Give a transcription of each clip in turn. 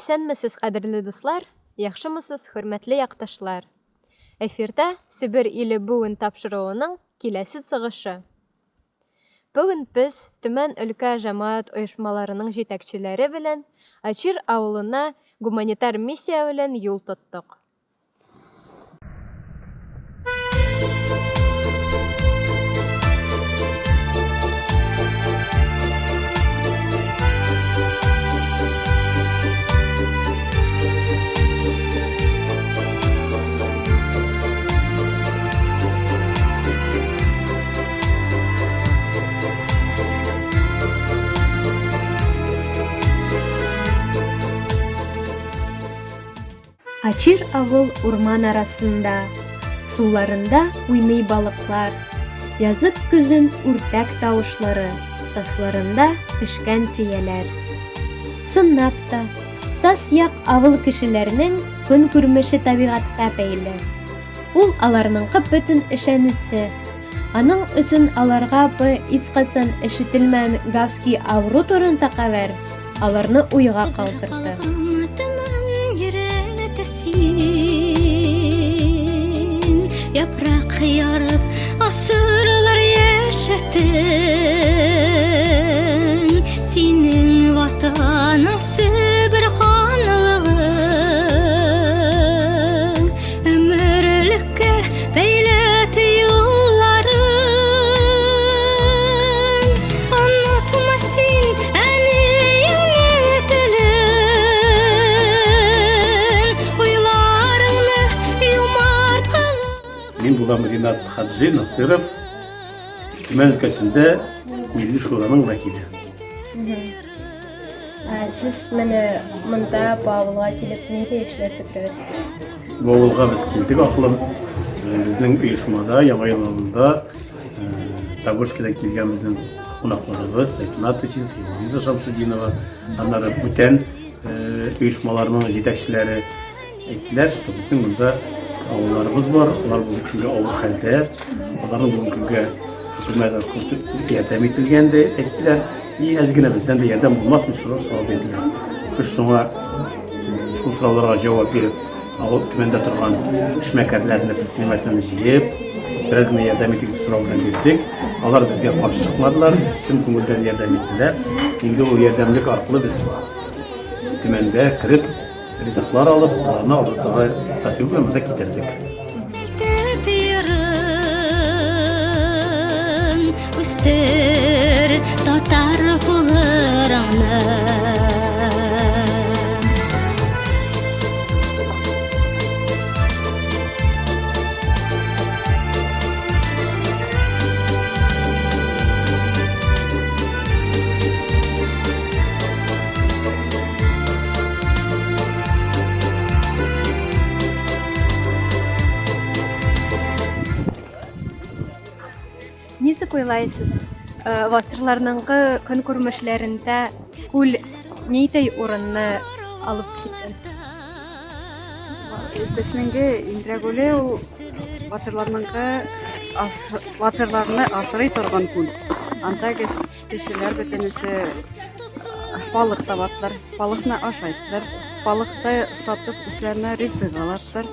Исәнмесез, кадерле дуслар, яхшымысыз, хөрмәтле якташлар! Эфирда Себер иле бүген тапшыруының киләсе чыгышы. Бүген без Төмән өлкә җәмәгать оешмаларының җитәкчеләре белән Ачир авылына гуманитар миссия белән юл тоттык. Ачир авыл урман арасында, Суларында уйный балыклар. Язып көзен үртәк тавышлары, Сасларында пешкән тияләр. Чынлап та, сас як авыл кешеләренең көн күрмеше табигатькә бәйле. Ул аларныңкы бөтен ышанычы. Аның өчен аларга бы һичкайчан ишетелмәгән Гавский авыру турында хәбәр аларны уйга калдырды. Япрак ярып, асырлар яшәттең. Синең ватаның Себер ханлыгы. Өмерлеккә бәйләде юлларын. Онытма син әниеңнең телен. Уйларыңны юмарт кылып. Мин булам Ринат Хаджи Насыров, Төмән өлкәсендә Милли Шураның вәкиле. Сез менә монда бу авылга килеп нинди эшләр көтәсез? Бу авылга без килдек акылым. Безнең оешмада Яңа ел алдында Тобольскидан килгән безнең кунакларыбыз Сәкинат Тычинский, Луиза Шамсудинова, аннары бүтән оешмаларның җитәкчеләре әйттеләр, что безнең монда авылларыбыз бар, алар бүгенге көнгә авыр хәлдә, аларның бүгенге көнгә хөкүмәт ярдәм ителгән дип әйттеләр. И әз генә бездән дә ярдәм булмас дип сорау сорау бирделәр. Без шуңа шул сорауларга җавап биреп, авыл Төмәндә торган эшмәкәрләрне, предпринимательләрне җыеп, бераз генә ярдәм итегез дип сорау белән бирдек. Алар безгә каршы чыкмадылар, чын күңелдән ярдәм иттеләр. Инде ул ярдәмлек аркылы без Төмәндә кереп, Ризыклар алып, аларны Аллаһ насыйп белән монда китердек. Үстер татар булырыңны. Ничек уйлайсыз, ватсырларныңгы көн күрмешләрендә күл нидәй урынны алып китә? Безнеңге Индрә күле ул батырларныңгы батырларны асрый торган күл. Анда Кешеләр бөтенесе балык табаттыр, балыкны ашайттыр, балыкты сатып үзләренә ризык алаттыр.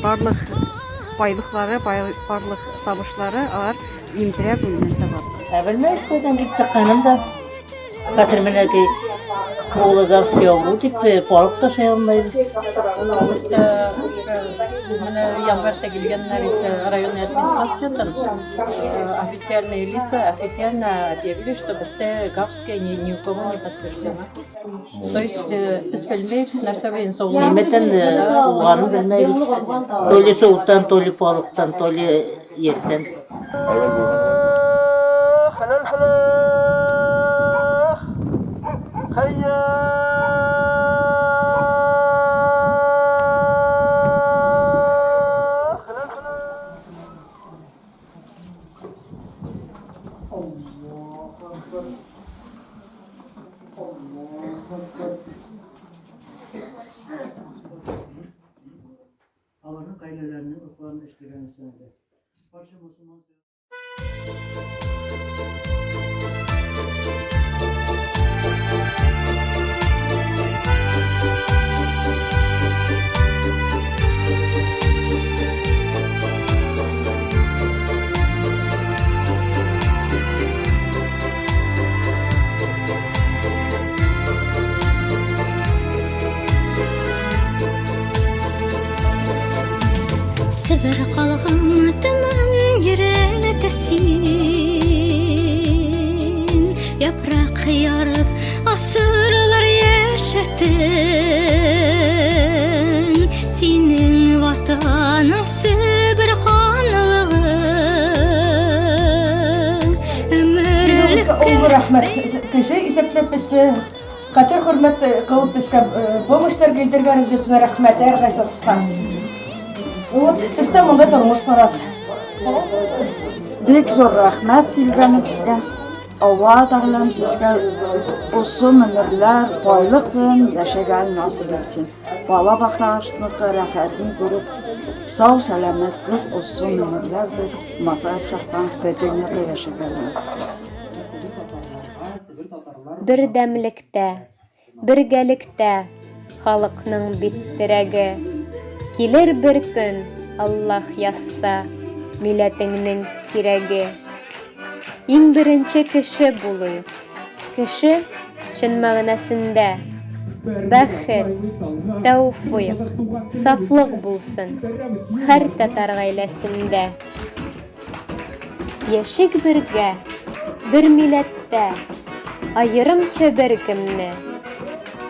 Барлык байлыклары, барлык табышлары алар Имдрә күленнән табаттыр. Ә белмәбез кайдан килеп чыкканын да. Хәзер менә ки Володарский авыру дип балык та ашый алмыйбыз. Бездә менә январьда килгәннәр районный администрациядән официальные лица официально объявили, что бездә Габская ни, ни у кого не подтверждено. То есть без белмәйбез нәрсә белән сауланабыз. Нимәдән булганын белмәйбез. То ли суыктан, то ли балыктан, то ли еттән. Аларның гаиләләренең рухларын эшләгән өчен Барча мусульман Төмән йөрәтә син. Япрак ярып, асырлар яшәтен. Синең ватаның Себер ханлыгы. Олы рәхмәт. Кеше исәпләп безне хәтер хөрмәт кылып безгә помощьлар килдергән өчен рәхмәт һәркайсыгызга. Вот, бездә монда тормыш бара. Бик зур рәхмәт килгәнегезгә. Алла Тәгаләм сезгә озын өмерләр, байлык белән яшәгән насыйп итсен. Бала бакчагызныкы рәхәтен күреп, сау сәламәтлек, озын өмерләр биреп, мазар шахтан дөньяда яшәгән насыйп итсен. Бердәмлектә, бергәлектә халыкның бит терәге. Килер бер көн, Аллаһ язса, милләтеңнең кирәге. Иң беренче кеше булыйк. Кеше чын мәгънәсендә бәхет, тәүфыйк, сафлык булсын һәр татар гаиләсендә. Яшик бергә, бер милләттә, аерымча беркемне.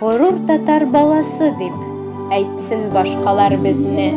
Горур татар баласы дип әйтсен башкалар безне.